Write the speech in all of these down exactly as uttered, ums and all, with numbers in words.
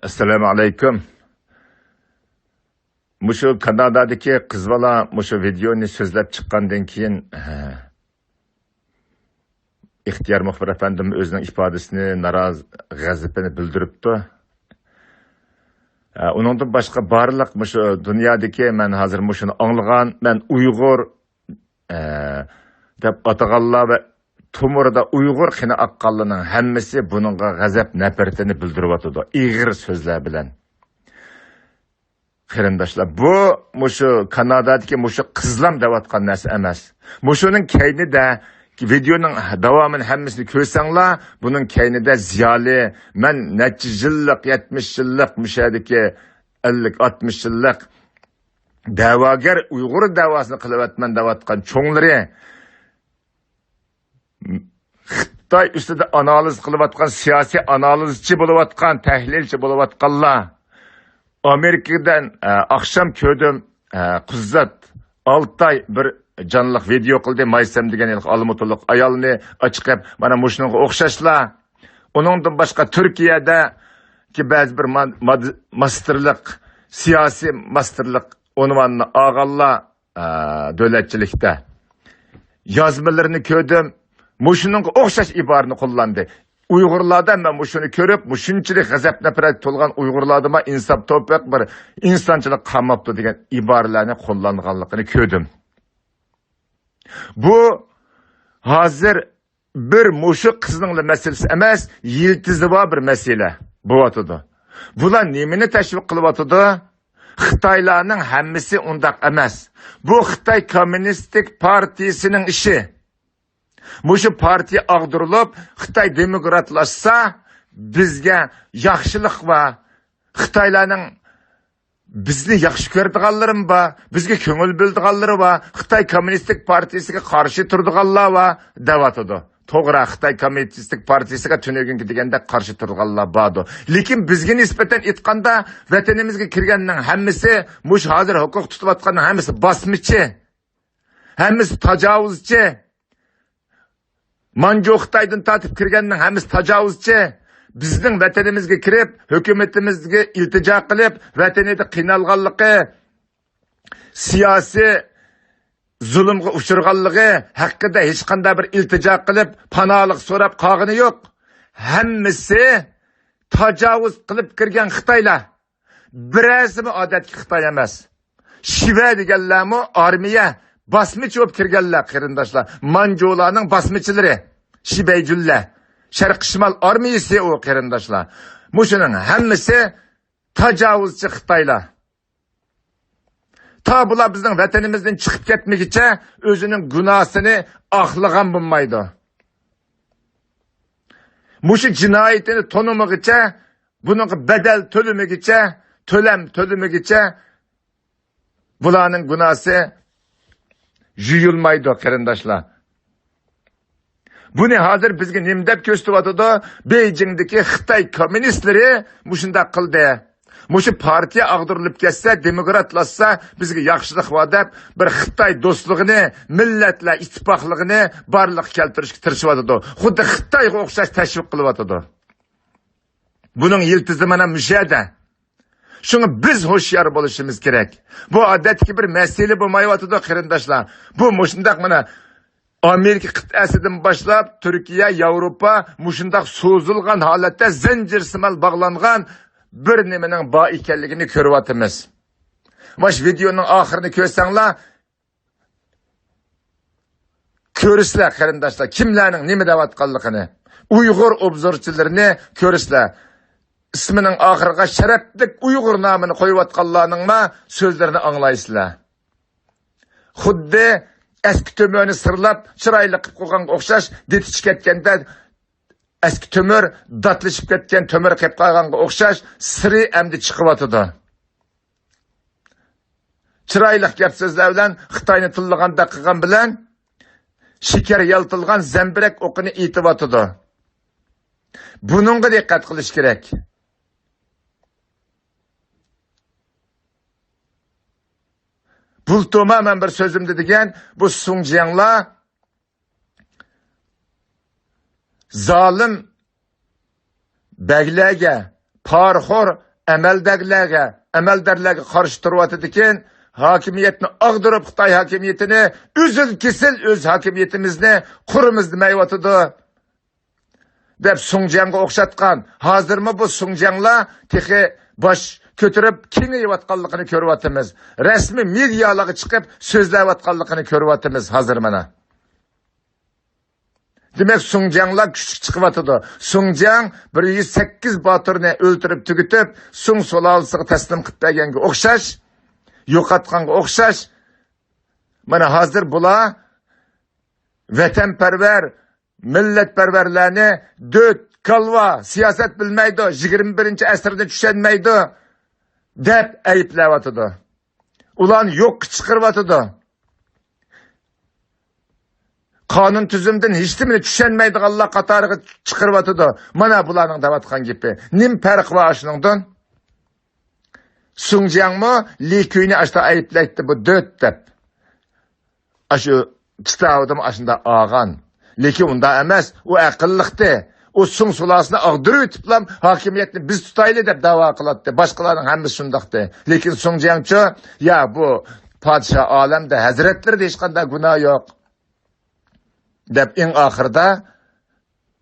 ئەسسالامۇ ئەلەيكۇم. مۇشۇ كانادادىكى قىز بالا مۇشۇ ۋىدېئونى سۆزلەپ چىققاندىن كېيىن، ئىختىيار مۇخبىر ئەپەندىم ئۆزىنىڭ ئىپادىسىنى، نارازى، غەزىپىنى بىلدۈرۈپتۇ. ئۇنىڭدىن باشقا بارلىق مۇشۇ دۇنيادىكى، مەن ھازىر مۇشۇنى ئاڭلىغان، مەن ئۇيغۇر، ئە، دەپ ئاتىغانلار ۋە تومۇرىدا ئۇيغۇر قېنى ئاققانلارنىڭ ھەممىسى بۇنىڭغا غەزەپ نەپرىتىنى بىلدۈرۈۋاتىدۇ، ئېغىر سۆزلەر بىلەن. قېرىنداشلار، بۇ مۇشۇ كانادادىكى مۇشۇ قىزلام دەۋاتقان نەرسە ئەمەس. مۇشۇنىڭ كەينىدە، ۋىدېئونىڭ داۋامىنى ھەممىسىنى كۆرسەڭلار، بۇنىڭ كەينىدە زىيالىي، مەن نەچچە يىللىق، يەتمىش يىللىق مۇشۇ يەردىكى، ئەللىك، ئاتمىش يىللىق دەۋاگەر، ئۇيغۇر دەۋاسىنى قىلىۋاتىمەن دەۋاتقان چوڭلىرى، خىتاي ئۈستىدە ئانالىز قىلىۋاتقان، سىياسىي ئانالىزچى بولۇۋاتقان، تەھلىلچى بولۇۋاتقانلار. ئامېرىكىدىن، ئە، ئاخشام كۆردۈم، ئە، قىززات ئالتاي بىر جانلىق ۋىدېئو قىلدى، مايسەم دېگەن ھېلىقى ئالمۇتىلىق ئايالنى ئاچىقىپ، مانا مۇشۇنىڭغا ئوخشاشلا. ئۇنىڭدىن باشقا تۈركىيەدىكى بەزى بىر ما-، ماد-، ماستېرلىق، سىياسىي ماستېرلىق ئۇنۋانىنى ئالغانلار، ئە، دۆلەتچىلىكتە يازمىلىرىنى كۆردۈم. مۇشۇنىڭغا ئوخشاش ئىبارىنى قوللاندى. ئۇيغۇرلاردا مەن مۇشۇنى كۆرۈپ، مۇشۇنچىلىك غەزەپ نەپرەت تولغان ئۇيغۇرلاردىمۇ ئىنساپ توپىق بىر ئىنسانچىلىق قالماپتۇ دېگەن ئىبارىلەرنى قوللانغانلىقىنى كۆردۈم. بۇ ھازىر بىر مۇشۇ قىزنىڭلا مەسىلىسى ئەمەس، يىلتىزى بار بىر مەسىلە بولۇۋاتىدۇ. بۇلار نېمىنى تەشۋىق قىلىۋاتىدۇ؟ خىتايلارنىڭ ھەممىسى ئۇنداق ئەمەس. بۇ خىتاي كوممۇنىستىك پارتىيىسىنىڭ ئىشى. مۇشۇ پارتىيە ئاغدۇرۇلۇپ، خىتاي دېموكراتلاشسا، بىزگە ياخشىلىق بار. خىتايلارنىڭ بىزنى ياخشى كۆرىدىغانلىرىمۇ بار، بىزگە كۆڭۈل بۆلىدىغانلىرى بار، خىتاي كوممۇنىستىك پارتىيىسىگە قارشى تۇرىدىغانلار بار، دەۋاتىدۇ. توغرا، خىتاي كوممۇنىستىك پارتىيىسىگە تۈنۈگۈنكى دېگەندەك قارشى تۇرغانلار باردۇ. لېكىن بىزگە نىسبەتەن ئېيتقاندا، ۋەتىنىمىزگە كىرگەننىڭ ھەممىسى، مۇشۇ ھازىر ھوقۇق تۇتۇۋاتقاننىڭ ھەممىسى باسمىچى، ھەممىسى تاجاۋۇزچى. مانجۇ خىتايدىن تارتىپ كىرگەننىڭ ھەممىسى تاجاۋۇزچى. بىزنىڭ ۋەتىنىمىزگە كىرىپ، ھۆكۈمىتىمىزگە ئىلتىجا قىلىپ، ۋەتىنىدە قىينالغانلىقى، سىياسىي زۇلۇمغا ئۇچرىغانلىقى ھەققىدە ھېچقانداق بىر ئىلتىجا قىلىپ، پاناھلىق سوراپ قالغىنى يوق. ھەممىسى تاجاۋۇز قىلىپ كىرگەن خىتايلار. بىرەرسىمۇ ئادەتتىكى خىتاي ئەمەس. شىبەي دېگەنلەرمۇ ئارمىيە، باسمىچى بولۇپ كىرگەنلەر، قېرىنداشلار. مانجۇلارنىڭ باسمىچىلىرى. شىبەيجۈنلەر. شەرقىي شىمال ئارمىيىسى ئۇ، قېرىنداشلار. مۇشۇنىڭ ھەممىسى تاجاۋۇزچى خىتايلار. تا بۇلار بىزنىڭ ۋەتىنىمىزدىن چىقىپ كەتمىگىچە ئۆزىنىڭ گۇناھسىنى ئاقلىغان بولمايدۇ. مۇشۇ جىنايىتىنى تونۇمىغىچە، بۇنىڭغا بەدەل تۆلىمىگىچە، تۆلەم تۆلىمىگىچە بۇلارنىڭ گۇناھسى يۇيۇلمايدۇ، قېرىنداشلار. بۇنى ھازىر بىزگە نېمە دەپ كۆرسىتىۋاتىدۇ؟ بېيجىڭدىكى خىتاي كوممۇنىستلىرى مۇشۇنداق قىلدى. مۇشۇ پارتىيە ئاغدۇرۇلۇپ كەتسە، دېموكراتلاشسا، بىزگە ياخشىلىق بار دەپ، بىر خىتاي دوستلۇقىنى، مىللەتلەر ئىتتىپاقلىقىنى بارلىققا كەلتۈرۈشكە تىرىشىۋاتىدۇ. خۇددى خىتايغا ئوخشاش تەشۋىق قىلىۋاتىدۇ. بۇنىڭ يىلتىزى مانا مۇشۇ يەردە. شۇڭا بىز ھوشيار بولۇشىمىز كېرەك. بۇ ئادەتتىكى بىر مەسىلە بولمايۋاتىدۇ، قېرىنداشلار. بۇ مۇشۇنداق مانا ئامېرىكا قىتئەسىدىن باشلاپ تۈركىيە، ياۋروپا مۇشۇنداق سوزۇلغان ھالەتتە زەنجىرسىمان باغلانغان بىر نېمىنىڭ بار ئىكەنلىكىنى كۆرۈۋاتىمىز. مانا شۇ ۋىدېئونىڭ ئاخىرىنى كۆرسەڭلار، كۆرىسىلەر، قېرىنداشلار، كىملەرنىڭ نېمە دەۋاتقانلىقىنى. ئۇيغۇر ئوبزورچىلىرىنى كۆرىسىلەر. ئىسمىنىڭ ئاخىرىغا شەرەپلىك ئۇيغۇر نامىنى قويۇۋاتقانلارنىڭمۇ سۆزلىرىنى ئاڭلايسىلەر. خۇددى ئەسكى تۆمۈرنى سىرلاپ، چىرايلىق قىلىپ قويغانغا ئوخشاش، دېتى چىقىپ كەتكەندە، ئەسكى تۆمۈر، داتلىشىپ كەتكەن تۆمۈر قېلىپ قالغانغا ئوخشاش، سىرى ئەمدى چىقىۋاتىدۇ. چىرايلىق گەپ سۆزلەر بىلەن خىتاينى تىللىغاندەك قىلغان بىلەن، شېكەر يالتىلغان زەمبىرەك ئوقىنى ئېتىۋاتىدۇ. بۇنىڭغا دىققەت قىلىش كېرەك. بۇلتۇرما مەن بىر سۆزۈمدە دېگەن، بۇ سۇڭجياڭلار زالىم بەگلەرگە، پارىخور ئەمەلدارلارغا، ئەمەلدارلارغا قارشى تۇرۇۋاتىدىكەن، ھاكىمىيەتنى ئاغدۇرۇپ، خىتاي ھاكىمىيىتىنى ئۈزۈل-كېسىل ئۆز ھاكىمىيىتىمىزنى قۇرىمىز دېمەيۋاتىدۇ، دەپ سۇڭجياڭغا ئوخشاتقان. ھازىرمۇ بۇ سۇڭجياڭلار تېخى باش كۆتۈرۈپ كېڭىيىۋاتقانلىقىنى كۆرۈۋاتىمىز. رەسمىي مېدىيالارغا چىقىپ سۆزلەۋاتقانلىقىنى كۆرۈۋاتىمىز ھازىر مانا. دېمەك، سۇڭجياڭلار كۈچلۈك چىقىۋاتىدۇ. سۇڭجياڭ بىر يۈز سەككىز باتۇرنى ئۆلتۈرۈپ تۈگىتىپ، سۇڭ سۇلالىسىغا تەسلىم قىلىپ بەرگەنگە ئوخشاش، يوقاتقانغا ئوخشاش. مانا ھازىر بۇلار ۋەتەنپەرۋەر، مىللەتپەرۋەرلەرنى دۆت، كالۋا، سىياسەت بىلمەيدۇ، يىگىرمە بىرىنچى ئەسىرنى چۈشەنمەيدۇ، دەپ ئەيىبلەۋاتىدۇ. ئۇلارنى يوققا چىقىرىۋاتىدۇ. قانۇن تۈزۈمدىن ھېچنېمىنى چۈشەنمەيدىغانلار قاتارىغا چىقىرىۋاتىدۇ. مانا بۇلارنىڭ دەۋاتقان گېپى. نېمە پەرقى بار ئاشۇنىڭدىن؟ سۇڭجياڭمۇ لى كۈينى ئاشتا ئەيىبلەيتتى، بۇ دۆت دەپ. ئاشۇ كىتابىدىمۇ ئاشۇنداق ئالغان. لېكىن ئۇنداق ئەمەس. ئۇ ئەقىللىقتى. ئۇ سۇڭ سۇلالىسىنى ئاغدۇرۇۋېتىپلام، ھاكىمىيەتنى بىز تۇتايلى دەپ داۋا قىلاتتى. باشقىلارنىڭ ھەممىسى شۇنداقتى. لېكىن سۇڭجياڭچۇ، يا، بۇ پادىشاھ ئالەمدە، ھەزرەتلىرىدە ھېچقانداق گۇناھ يوق، دەپ ئەڭ ئاخىرىدا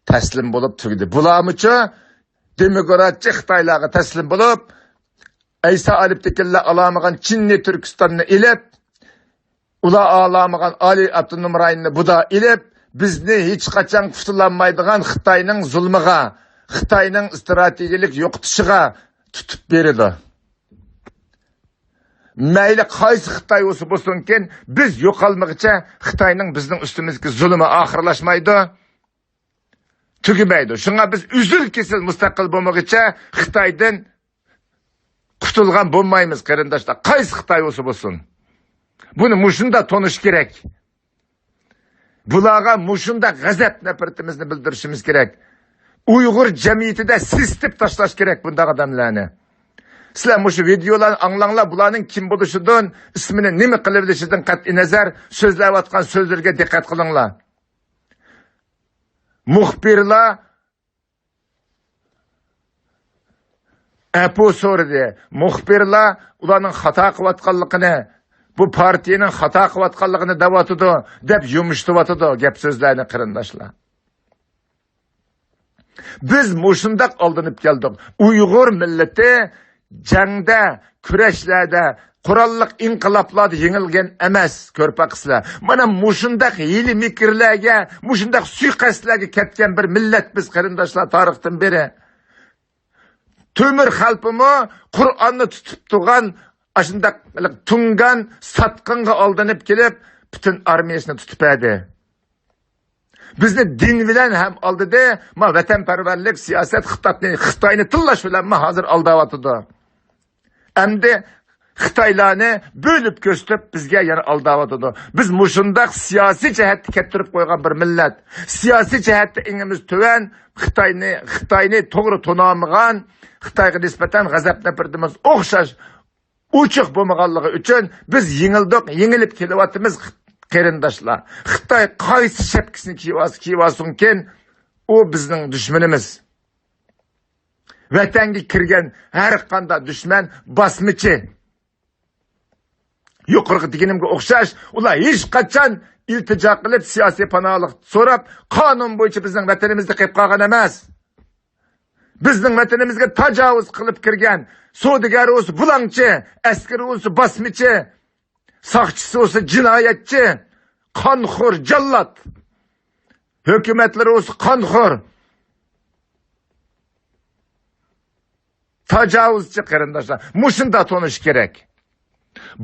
تەسلىم بولۇپ تۈگىدى. بۇلارمۇچۇ دېموكراتچى خىتايلارغا تەسلىم بولۇپ، ئەيسا ئالىپتىكىنلار ئالالمىغان چىننى تۈركىستاننى ئېلىپ، ئۇلار ئالالمىغان ئالىي ئاپتونوم رايوننى بۇدا ئېلىپ، بىزنى ھېچقاچان قۇتۇلالمايدىغان خىتاينىڭ زۇلمىغا، خىتاينىڭ ئىستراتېگىيەلىك يوقىتىشىغا تۇتۇپ بېرىدۇ. مەيلى قايسى خىتاي بولسا بولسۇنكىن، بىز يوقالمىغىچە خىتاينىڭ بىزنىڭ ئۈستىمىزدىكى زۇلمى ئاخىرلاشمايدۇ، تۈگىمەيدۇ. شۇڭا بىز ئۈزۈل-كېسىل مۇستەقىل بولمىغىچە خىتايدىن قۇتۇلغان بولمايمىز، قېرىنداشلار. قايسى خىتاي بولسا بولسۇن. بۇنى مۇشۇنداق تونۇش كېرەك. بۇلارغا مۇشۇنداق غەزەپ نەپرىتىمىزنى بىلدۈرۈشىمىز كېرەك. ئۇيغۇر جەمئىيىتىدە سېسىتىپ تاشلاش كېرەك بۇنداق ئادەملەرنى. سىلەر مۇشۇ ۋىدېئولارنى ئاڭلاڭلار، بۇلارنىڭ كىم بولۇشىدىن، ئىسمىنى نېمە قىلىۋېلىشىدىن قەتئىينەزەر، سۆزلەۋاتقان سۆزلىرىگە دىققەت قىلىڭلار. مۇخبىرلار ئەپۇ سورىدى. مۇخبىرلار ئۇلارنىڭ خاتا قىلىۋاتقانلىقىنى، بۇ پارتىيىنىڭ خاتا قىلىۋاتقانلىقىنى دەۋاتىدۇ، دەپ يۇمشىتىۋاتىدۇ گەپ سۆزلەرنى، قېرىنداشلار. بىز مۇشۇنداق ئالدىنىپ كەلدۇق. ئۇيغۇر مىللىتى جەڭدە، كۈرەشلەردە، قوراللىق ئىنقىلابلاردا يېڭىلگەن ئەمەس، كۆرۈپ باقىسىلەر. مانا مۇشۇنداق ھىيلە-مىكىرلەرگە، مۇشۇنداق سۇيىقەستلەرگە كەتكەن بىر مىللەت بىز، قېرىنداشلار، تارىختىن بېرى. تۆمۈر خەلپىمۇ قۇرئاننى تۇتۇپ تۇرغان، ئاشۇنداق تۇڭگان ساتقىنغا ئالدىنىپ كېلىپ، پۈتۈن ئارمىيەسىنى تۇتۇپ بەردى. بىزنى دىن بىلەن ھەم ئالدىدى، ما ۋەتەنپەرۋەرلىك سىياسەت خىتاينى، خىتاينى تىللاش بىلەنمۇ ھازىر ئالداۋاتىدۇ. ئەمدى خىتايلارنى بۆلۈپ كۆرسىتىپ، بىزگە يەنە ئالداۋاتىدۇ. بىز مۇشۇنداق سىياسىي جەھەتتە كەتتۈرۈپ قويغان بىر مىللەت. سىياسىي جەھەتتە ئېڭىمىز تۆۋەن، خىتاينى، خىتاينى توغرا تونالمىغان، خىتايغا نىسبەتەن غەزەپ نەپرىتىمىز ئوخشاش ئوچۇق بولمىغانلىقى ئۈچۈن بىز يېڭىلدۇق، يېڭىلىپ كېلىۋاتىمىز، قېرىنداشلار. خىتاي قايسى شەپكىسىنى كىيىۋالسا، كىيىۋالسۇنكىن، ئۇ بىزنىڭ دۈشمىنىمىز. ۋەتەنگە كىرگەن ھەر قانداق دۈشمەن باسمىچى. يۇقىرىقى دېگىنىمگە ئوخشاش، ئۇلار ھېچقاچان ئىلتىجا قىلىپ، سىياسىي پاناھلىق سوراپ، قانۇن بويىچە بىزنىڭ ۋەتىنىمىزدە قېلىپ قالغان ئەمەس. بىزنىڭ ۋەتىنىمىزگە تاجاۋۇز قىلىپ كىرگەن سودىگەر بولسا بۇلاڭچى، ئەسكىرى بولسا باسمىچى، ساقچىسى بولسا جىنايەتچى، قانخور، جاللات. ھۆكۈمەتلىرى بولسا قانخور، تاجاۋۇزچى، قېرىنداشلار. مۇشۇنداق تونۇش كېرەك.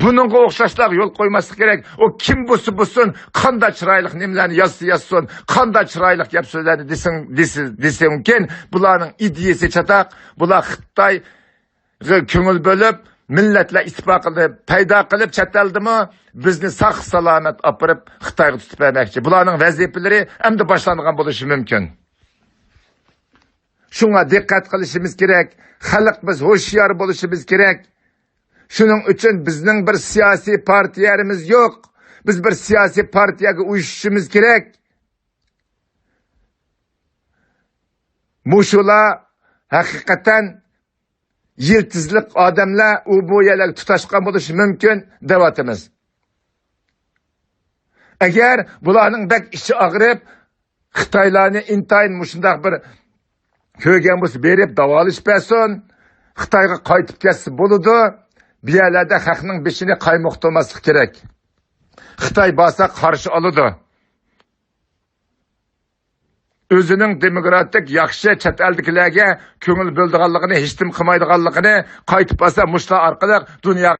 بۇنىڭغا ئوخشاشلارغا يول قويماسلىق كېرەك. ئۇ كىم بولسا بولسۇن، قانداق چىرايلىق نېمىلەرنى يازسا يازسۇن، قانداق چىرايلىق گەپ سۆزلەرنى دېسۇن، دېسە-، دېسۇنكىن، بۇلارنىڭ ئىدىيىسى چاتاق، بۇلار خىتايغا كۆڭۈل بۆلۈپ، مىللەتلەر ئىتتىپاقىنى پەيدا قىلىپ، چەت ئەلدىمۇ بىزنى ساق-سالامەت ئاپىرىپ خىتايغا تۇتۇپ بەرمەكچى. بۇلارنىڭ ۋەزىپىلىرى ئەمدى باشلانغان بولۇشى مۇمكىن. شۇڭا دىققەت قىلىشىمىز كېرەك. خەلقىمىز ھوشيار بولۇشىمىز كېرەك. شۇنىڭ ئۈچۈن بىزنىڭ بىر سىياسىي پارتىيەمىز يوق. بىز بىر سىياسىي پارتىيەگە ئۇيۇشۇشىمىز كېرەك. مۇشۇلار ھەقىقەتەن يىلتىزلىق ئادەملەر ئۇ بۇ يەرلەرگە تۇتاشقان بولۇشى مۇمكىن دەۋاتىمىز. ئەگەر بۇلارنىڭ بەك ئىچى ئاغرىپ، خىتايلارنى ئىنتايىن مۇشۇنداق بىر كۆرگەن بولسا بېرىپ داۋالىشىپ بەرسۇن. خىتايغا قايتىپ كەتسە بولىدۇ. بۇ يەرلەردە خەقنىڭ بېشىنى قايمۇقتۇرماسلىق كېرەك. خىتاي بارسا قارشى ئالىدۇ. ئۆزىنىڭ دېموكراتىك، ياخشى، چەت ئەلدىكىلەرگە كۆڭۈل بۆلىدىغانلىقىنى، ھېچنېمە قىلمايدىغانلىقىنى، قايتىپ بارسا مۇشۇلار ئارقىلىق دۇنياغا